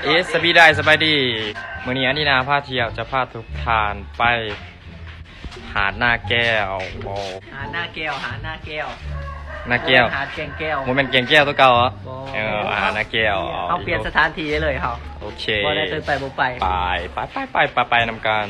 ເອສ ສະບາຍດີ ສະບາຍດີ ມື້ນີ້ອານີນາພາທ່ຽວ ຈະພາທຸກທ່ານໄປຫາດນາແກ້ວ. ໂອ້ ຫາດນາແກ້ວ ຫາດນາແກ້ວ ນາແກ້ວ ເອີ ຫາດແກ່ງແກ້ວ ບໍ່ແມ່ນແກ່ງແກ້ວຕົວເກົ່າເນາະ. ບໍ່ ເອີ ຫາດນາແກ້ວ ເຮົາປ່ຽນສະຖານທີ່ເລີຍເຮົາ. ໂອເຄ ບໍ່ໄດ້ເລີຍ ໄປບໍ່ໄປ ໄປ ໄປ ໄປ ໄປນຳກັນ.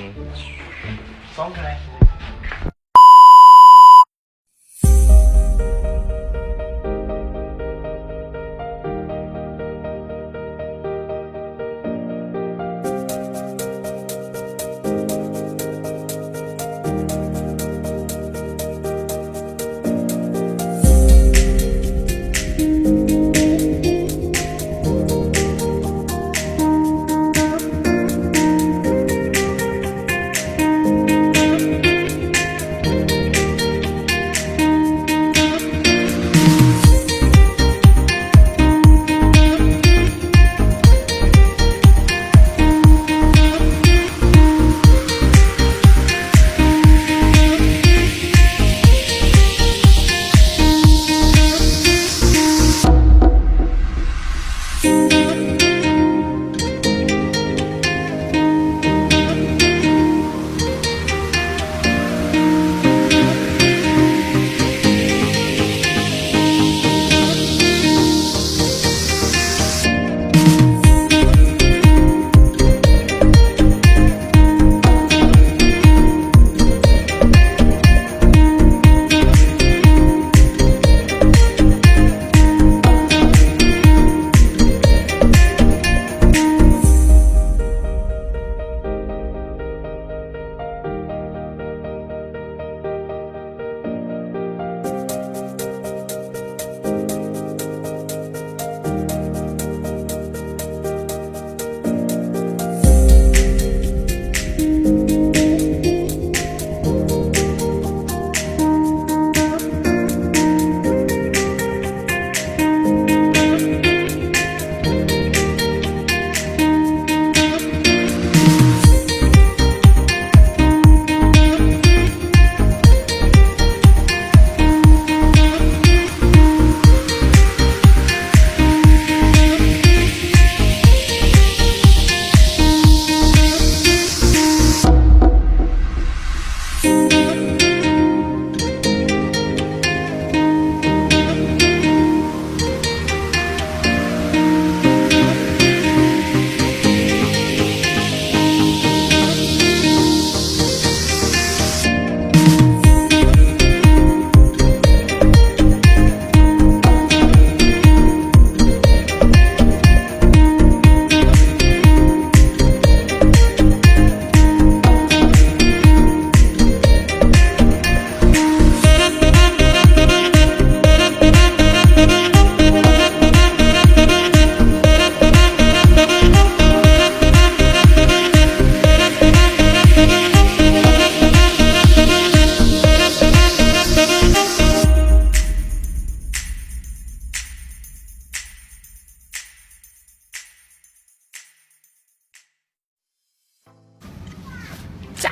ໃຈ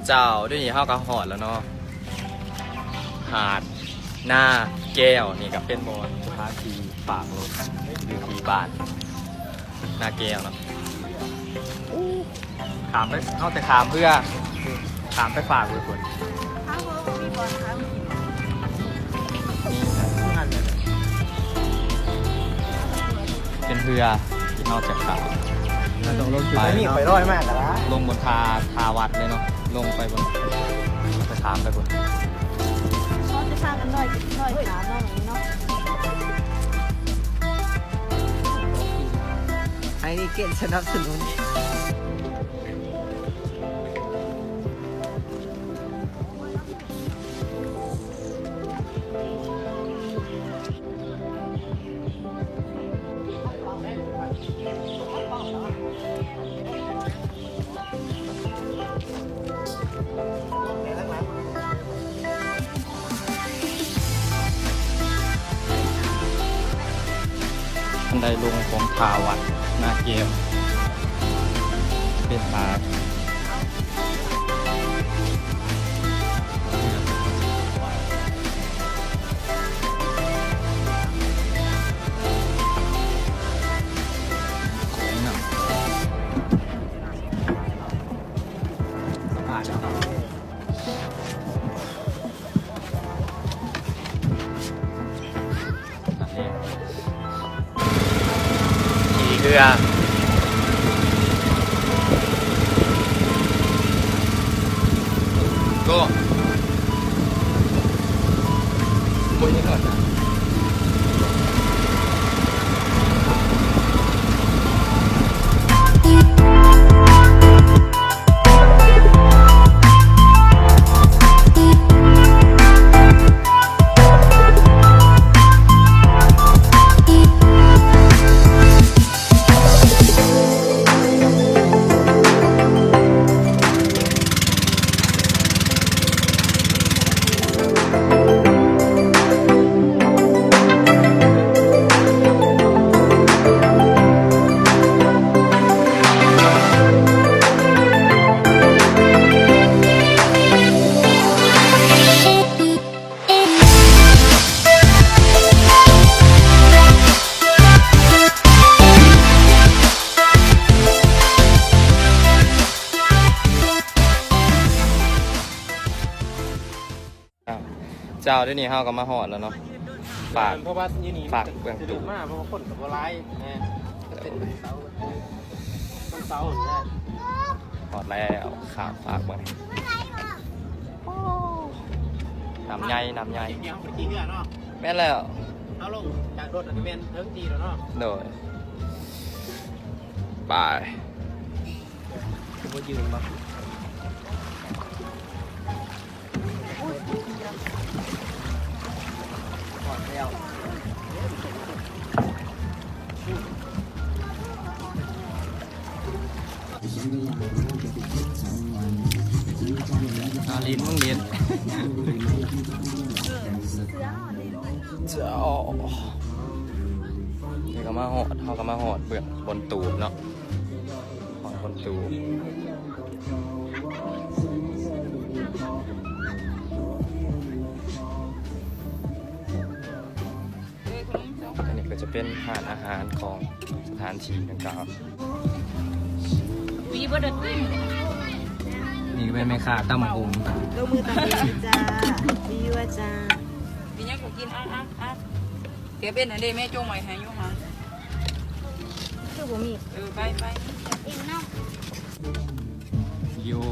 ເຈົ້າ ດຽວນີ້ເຮົາກໍຮອດແລ້ວເນາະ ຫາດນາແກ້ວ. ນີ້ກໍເປັນບ່ອນສະຖານທີ່ຝາກລົດ ຢູ່ທີ່ບ້ານນາແກ້ວເນາະ. ຂ້າມໄປ ເຮົາແຕ່ຂ້າມເຮືອ ຂ້າມໄປຟາກໄວ້ພຸ້ນ. ເປັນເຮືອທີ່ເຮົາຈະຂ້າມ ໄປເນາະ ໄປລອຍມາກໍໄດ້ ລົງບົນທ່າ ທ່າວັດເລີຍເນາະ ລົງໄປບົນ ໄປຂ້າມໄປພຸ້ນ. ເຮົາຈະພາກັນລອຍ ລອຍຂ້າມເນາະ ເນາະ ໄຮເນເກັນສະໜັບສະໜູນ. ບັນໄດລົງຂອງທ່າວັດນາແກ້ວ ເປັນທ່າ ຂອງນ້ຳຂອ ເຮືອ Go. ເຈົ້າ ດຽວນີ້ເຮົາກໍມາຮອດແລ້ວເນາະ ຟາກ ເພາະວ່າຢູ່ນີ້ ຟາກເບື້ອງ ສະດວກມາ ເພາະວ່າຄົນກໍບໍ່ຫຼາຍນະ ເປັນວັນເສົາ ວັນເສົານະ. ຮອດແລ້ວ ຂ້າມຟາກເບິ່ງ ໂອ້ ນ້ຳໃຫຍ່ ນ້ຳໃຫຍ່ ດຽວໄປຂີ່ເຮືອເນາະ. ແມ່ນແລ້ວ ເຮົາລົງຈາກລົດແລ້ວກໍແມ່ນເຖິງທີ່ແລ້ວເນາະ. ໂດຍ ໄປ ຄືບໍ່ຢືນບໍ່ ຮອດແລ້ວ. ອ່າ ຫຼິ້ນ ມຶງຫຼິ້ນ ເຈົ້າ ນີ້ກໍມາຮອດ ເຮົາກໍມາຮອດເບື້ອງບົນຕູບເນາະ ຮອດບົນຕູບ. ອັນນີ້ກໍຈະເປັນຮ້ານອາຫານຂອງສະຖານທີ່ດັ່ງກ່າວ. ນີ້ກໍແມ່ນແມ່ຄ້າຕຳບັກຫຸ່ງ ລົງມືຕຳເອງເລີຍຈ້າ ມີຢູ່ວ່າຈ້າ ມີຫຍັງກໍກິນ ອ່ະ ອ່ະ ອ່ະ ເກັບເອັນຫັ້ນເດ້ ແມ່ຈົ່ງໄວ້ໃຫ້ຢູ່ຫັ້ນ ຄືບໍ່ມີ ເອີ ໄປ ໄປ ເອັນເນາະ ຢູ່